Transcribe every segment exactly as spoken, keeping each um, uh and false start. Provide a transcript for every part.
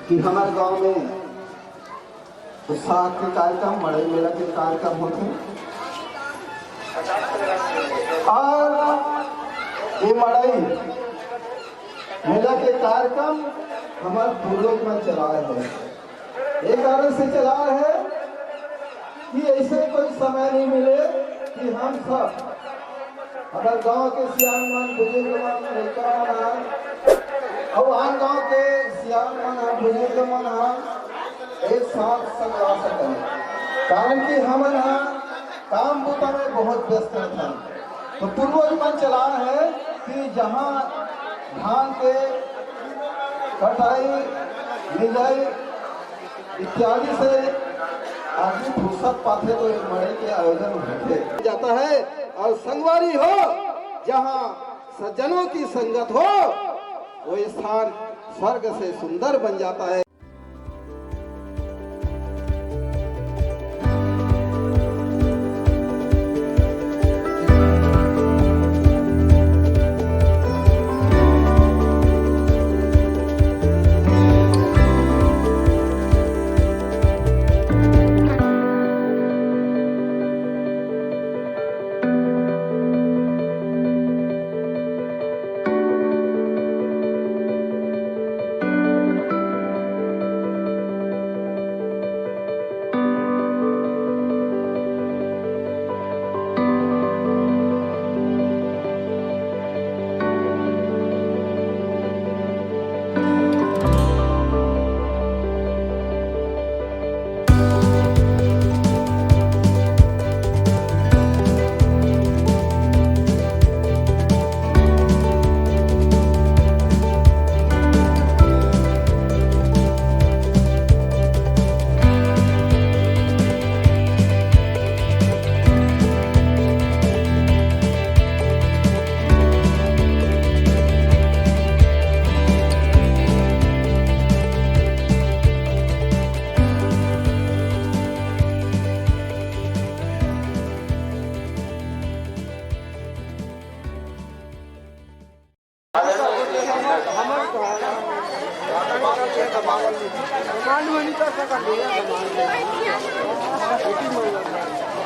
कि हमर गांव में उत्साह के कार्यक्रम, मड़ई मेला के कार्यक्रम होथे। और ये मड़ई मेला के कार्यक्रम हमर पूर्वज मन चलाए हे। ये कारण से चलाए हे कि ऐसे कोई समय नहीं मिले कि हम सब, हमर गांव के सियान मन, बुजुर्ग मन, लइका मन ह, अउ आन गांव के सियान मन ह, बुजुर्ग मन ह, एक साथ संग आ सकन। कारण कि हमन ह काम बुता में बहुत व्यस्त रहथन। तो पूर्वज मन चलाए हे कि जहां धान के कटाई, मिंजाई इत्यादि से आदमी फुर्सत पाथे तो एक मड़ई के आयोजन होथे जाता है। और संगवारी हो, जहाँ सज्जनों की संगत हो, वो स्थान स्वर्ग से सुंदर बन जाता है।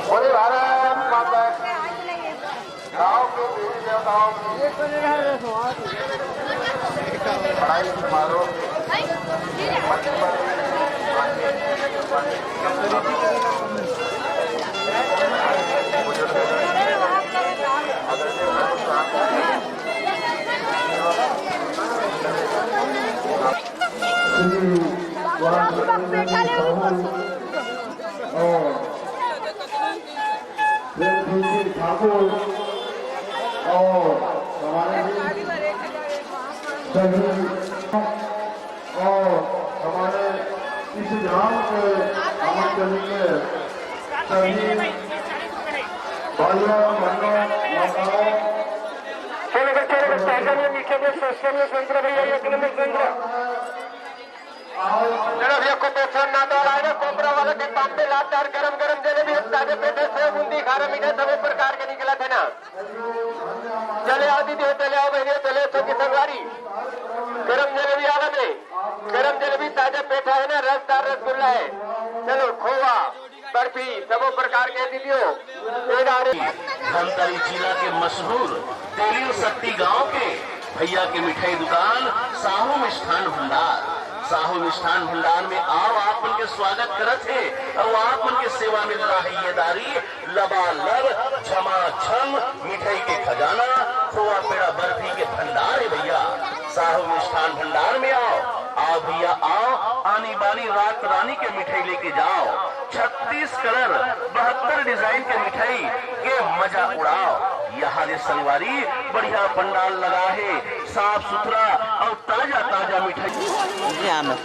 बोले भारत माता की। गांव के देवी देवताओं की बधाई समारोह। श्री वराह ठाकुर और प्रेमसिंह ठाकुर और हमारे सभी और हमारे इस ग्राम के आमंत्रित सभी भाइयों, बहनों, माताओं, चलो बच्चे, चलो, स्टेशन में नीचे में, स्टेशन में संतरा भैया, एक नंबर संतरा। चलो भैया, कुपेश्वर नाथ वाला है ना, कोबरा वाला के पान पे लातदार गरम गरम जलेबी, ताजे पेठे, सेव, बूंदी, खारा मीठा, सभी प्रकार के निकला थे ना। चले आओ दीदी, चले आओ बहनी, चले आओ संगी संगवारी। गरम जलेबी वाला में, गरम जलेबी, ताजा पेठा है ना, रसदार रसगुल्ला है। चलो, खोवा, बर्फी, सबो प्रकार के दीदियो, पेड़ा रे। धमतरी जिला के मशहूर तेलियो शक्ति गांव के भैया के मिठाई दुकान साहू मिष्ठान भंडार। साहू मिष्ठान भंडार में आओ, आप मन के स्वागत करत हे और आप मन के सेवा में रहिए दारी लबालब झमाझम मिठाई के खजाना, खोवा पेड़ा बर्फी के भंडार है भैया। साहू मिष्ठान भंडार में आओ, आओ भैया आओ, आनी बानी रात रानी के मिठाई लेके जाओ। छत्तीस कलर, बहत्तर डिजाइन के मिठाई के मजा उड़ाओ। यहाँ रे संगवारी बढ़िया पंडाल लगा है, साफ सुथरा और ताजा ताजा मिठाई। जी हाँ, मैं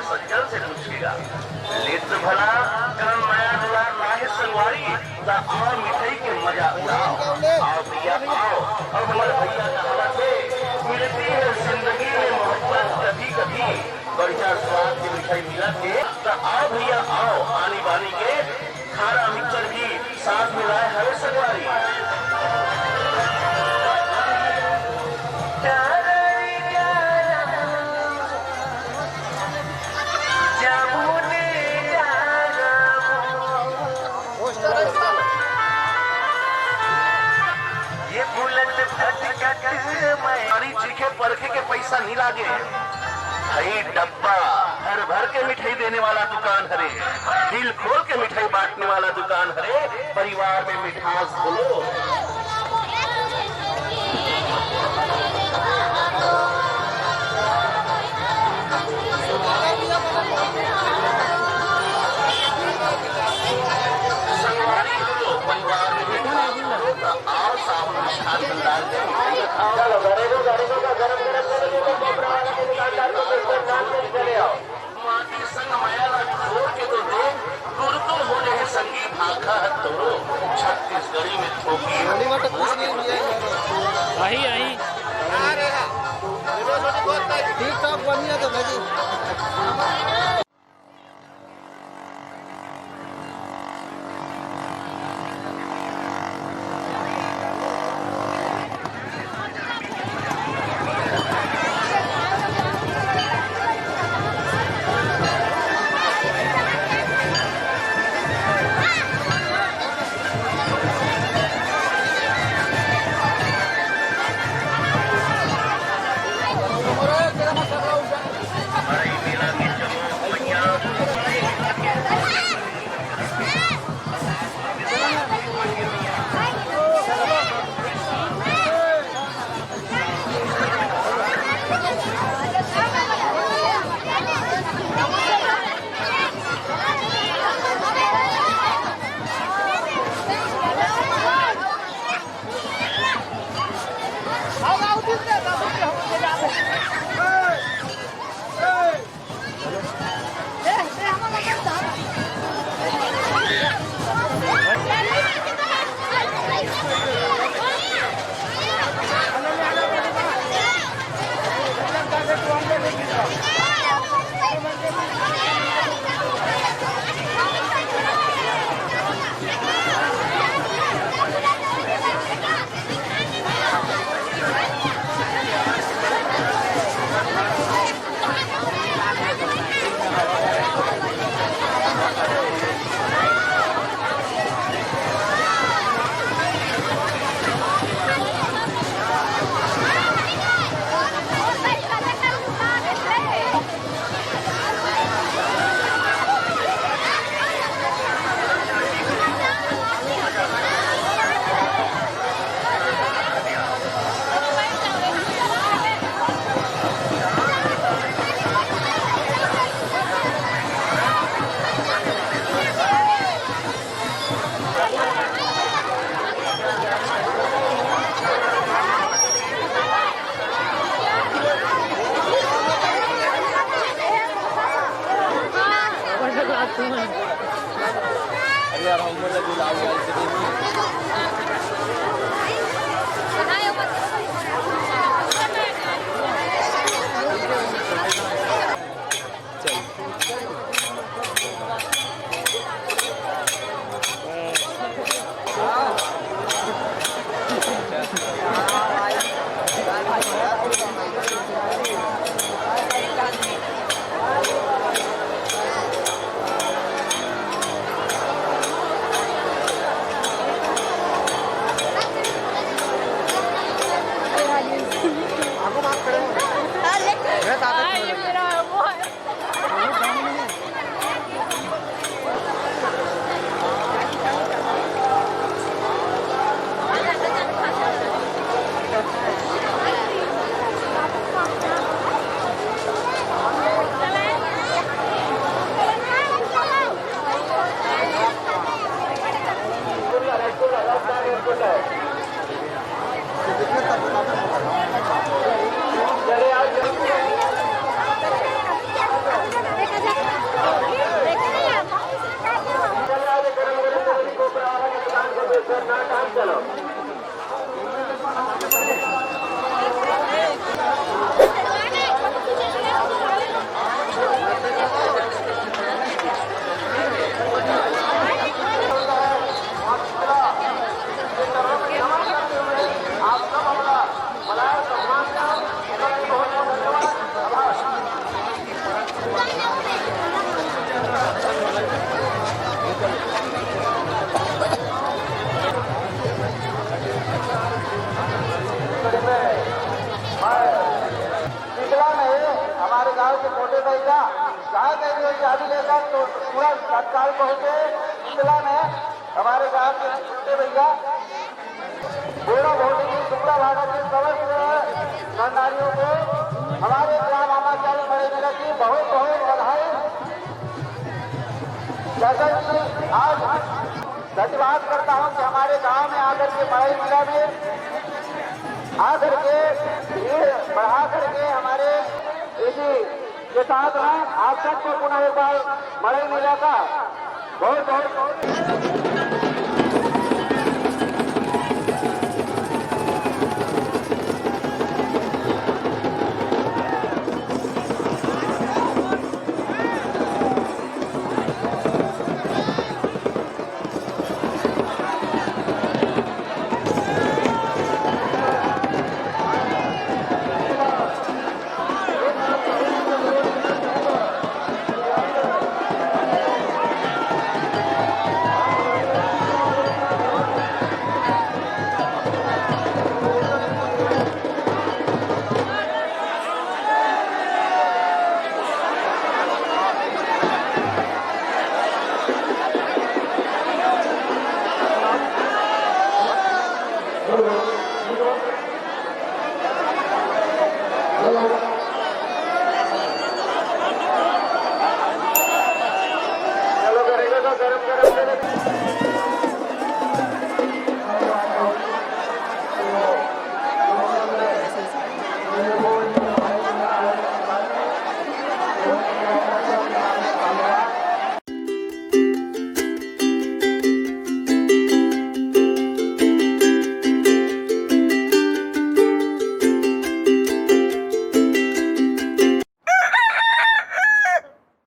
सज्जन से पूछेगा, लेत भला कम मया दुलार नाहे संगवारी, त आओ मिठाई के मजा उड़ाओ। आओ भैया आओ, अब हमारे भैया कहावत है, मिलती है जिंदगी में मोहब्बत कभी कभी, बढ़िया स्वाद की मिठाई मिलत है, त आओ भैया आओ, आनी बानी के खाना मिक्सचर भी साथ में लाए हवे संगवारी। ये बुलेट भटकत मैं। पानी चीखे परखे के पैसा नहीं लागे। हई डब्बा भर भर के मिठाई देने वाला दुकान हरे, दिल खोल के मिठाई बांटने वाला दुकान हरे। परिवार में मिठास घोलो। संगवारी हो, परिवार में मिठास घोलो, त आओ साहू मिष्ठान भंडार के मिठाई खाओ। चलो, गरीबों, गरीबों का गरम गरम, गरम गरम कोबरा वाला के दुकानदार को बिस्कुट नाम से चले आओ। माटी संग मया ला छोड़ के तो देख, तुरतो हो रहे संगी भाखा है तोरो। छत्तीसगढ़ी में थोकी। खाली वाटर कुछ नहीं दिया है। वही, वही। ठीक ठाक बनिया तो भाजी। अरे यार, हम बोले बुलाओ यार, इसे देखिए। निकला नहीं हमारे गांव के छोटे भाई का, कहाँ गए वो चाबी लेकर? तो पूरा तत्काल पहुंचे, निकला नहीं हमारे गांव के छोटे भैया। बूढ़ा भोटी की दुबला भागा के समस्त नर नारियों को हमारे ग्राम आमाचारी मड़ई मेला की बहुत बहुत बधाई। जैसा कि आज धन्यवाद करता हूँ कि हमारे गांव में आकर के मड़ई मेला में आकर के भीड़ बढ़ा करके हमारे इसी के साथ में आप सबको पुनः एक बार मड़ई मेला का बहुत बहुत